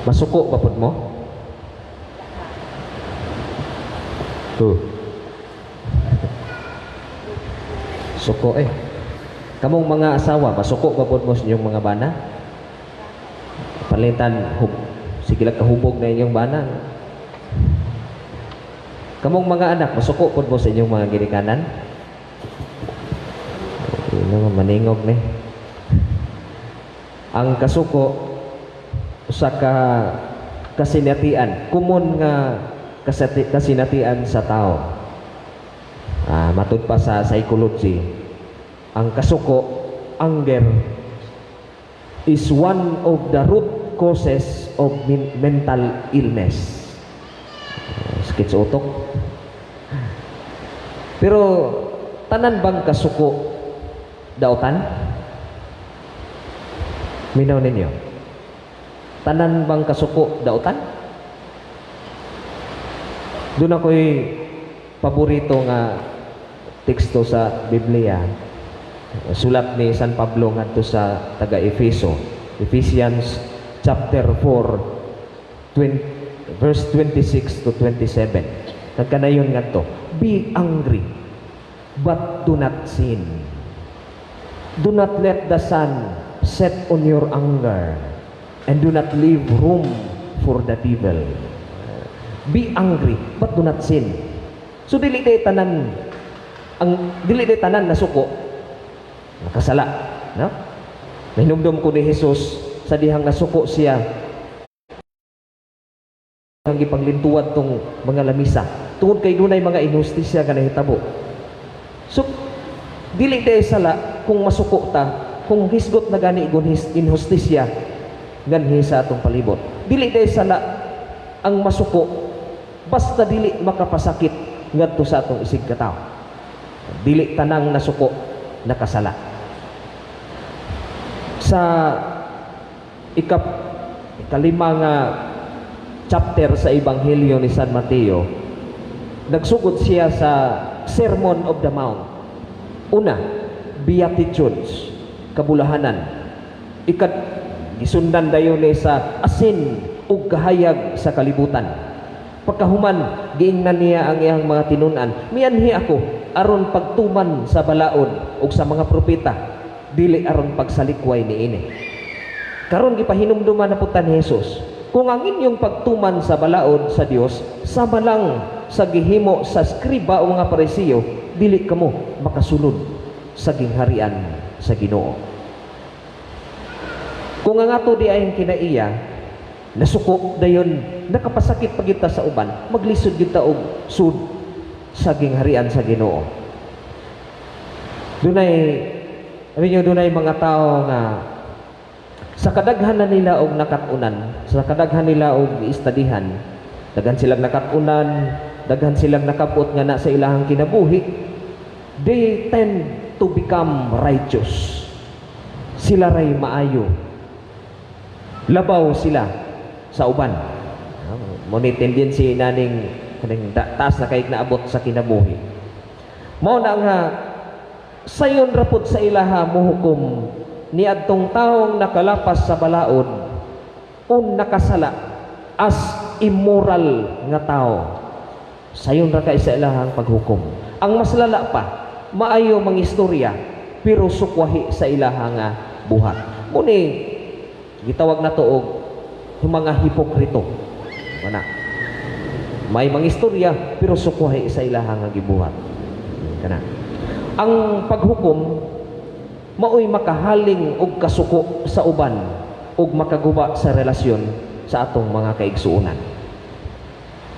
Masuko ba pud mo? Oh. Suko eh. Kamong mga asawa, masuko ba pud mo sa inyong mga bana? Palitan, hub, sige lang kahubog na inyong bana. Kamong mga anak, masuko pud mo sa inyong mga ginikanan? Ino, maningog ni. Ang kasuko, usa ka kasinatian, common nga kasinatian sa tao. Matud pa sa psychology, ang kasuko, anger, is one of the root causes of mental illness. Sakit sa utok. Pero tanan bang kasuko dautan? Minaw ninyo. Tanan bang kasuko dautan? Doon ako'y paborito nga teksto sa Biblia. Sulat ni San Pablo ngadto sa taga Efeso. Ephesians chapter 4 20, verse 26 to 27. Nagkanayon ngadto, "Be angry, but do not sin. Do not let the sun set on your anger, and do not leave room for the devil." Be angry, but do not sin. So dili day tanan nasuko nakasala, no? Nahinumdum ko ni Jesus sa dihang nasuko siya ang gipanglintuad tong mga lamisa tungod kay dunay mga inhustisya nga nahitabo. So dili day sala kung masuko ta kung hisgot na gani gon inhustisya nganhi sa atong palibot. Dili day sala ang masuko basta dili makapasakit ngadto sa atong isig katawo. Dili tanang nasuko nakasala. Sa ikalima nga chapter sa Ebanghelyo ni San Mateo, nagsugod siya sa Sermon of the Mount. Una, Beatitudes, kabulahanan. Ikat gisundan dayon ni sa asin ug kahayag sa kalibutan. Pagkahuman, giingnan niya ang iyang mga tinun-an, "Mianhi ako aron pagtuman sa balaod ug sa mga propeta, dili aron pagsalikway niini." Karon gipahinumduman na pud ta ni Jesus, kung ang inyong pagtuman sa balaod sa Dios sama lang sa gihimo sa skriba o mga Parisiyo, dili kamo makasulod sa gingharian sa Ginoo. Kung ang ato di ay kinaiya, nasuko dayon nakapasakit pa kita sa uban, maglisod kita og sud sa gingharian sa Ginoo. Dunay, sabi niyo, dunay mga tao nga sa kadaghan na nila og nakat-unan, sa kadaghan nila og istadihan, daghan silang nakat-unan, daghan silang nakabot nga na sa ilahang kinabuhi, they tend to become righteous. Sila ray maayo. Labaw sila sa uban. Mo ni tendency naning kaning taas na kay naabot sa kinabuhi. Mao na nga sayon ra pud sa ilaha mohukom niadtong taong nakalapas sa balaod o nakasala as immoral nga tao. Sayon ra kay sa ilahang paghukom. Ang mas lala pa, maayo mangistorya pero sukwahi sa ilaha nga buhat. Mo ni gitawag nato og yung mga hipokrito. Mana. May mga istorya pero sukwahi sa ilaha nga gibuhat. Kana. Ang paghukom maoy makahaling og kasuko sa uban ug makaguba sa relasyon sa atong mga kaigsuonan.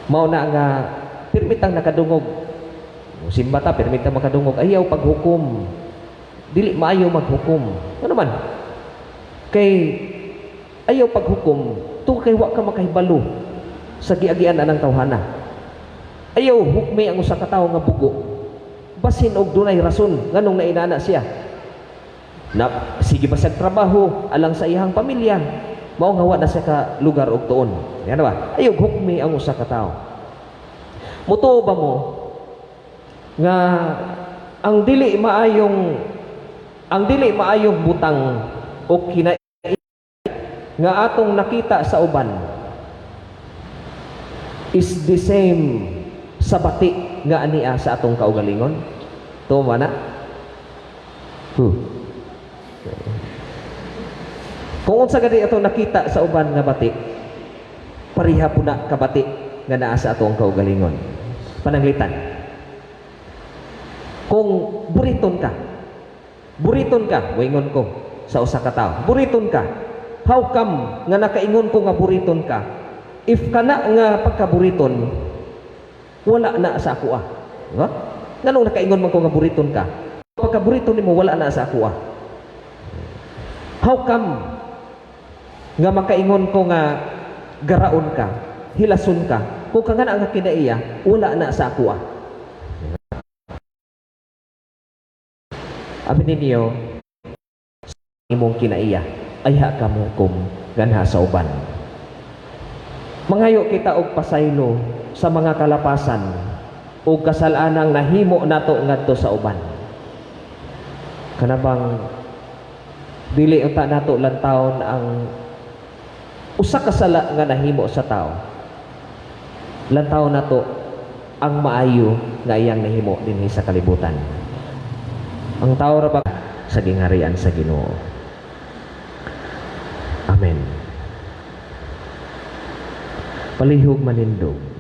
Mao na nga pirmitang nakadungog, simba ta, pirmitang makadungog, "Ayaw paghukom. Dili maayo maghukom." Ano man? Kay ayaw paghukom tungod kay wa ka makahibalo sa giagian anang tawhana. Ayaw hukmi ang usa ka tawo nga bugo. Basin og dunay rason nganong nainana siya. Na sige ba siyang trabaho alang sa iyang pamilya. Mao nga wa na siya ka lugar og tuon. Yan ba? Ayaw hukmi ang usa ka tawo. Mutuo ba mo nga ang dili maayong butang o kina nga atong nakita sa uban is the same sa bati nga ania sa atong kaugalingon? Tuo ba na? Huh. Kung unsa gani atong nakita sa uban nga bati, pareha po na kabati nga naa sa atong kaugalingon. Pananglitan, kung buriton ka, buriton ka, moingon ko sa usa ka tawo, "Buriton ka." How come nga nakaingon ko nga buriton ka, if kana nga pagkaburiton wala na sa ako, ah? Diba? Nganong nakaingon man ko nga buriton ka? Pagkaburiton nimo wala na sa ako, ah. How come nga makaingon ko nga garaon ka, hilason ka, kung ka nga nga kinaiya, wala na sa ako, ah? Abi ninyo, imong kinaiya, ayha ka mohukom nganha sa uban. Mangayo kita og pasaylo sa mga kalapasan o kasalanang nahimo nato ngadto sa uban. Kanabang dili unta nato lantawon ang usa ka sala nga nahimo sa tao. Lantawon nato ang maayo nga iyang nahimo dinhi sa kalibutan. Ang tao ra ba sa gingharian sa Ginoo. Amen. Palihog manindog.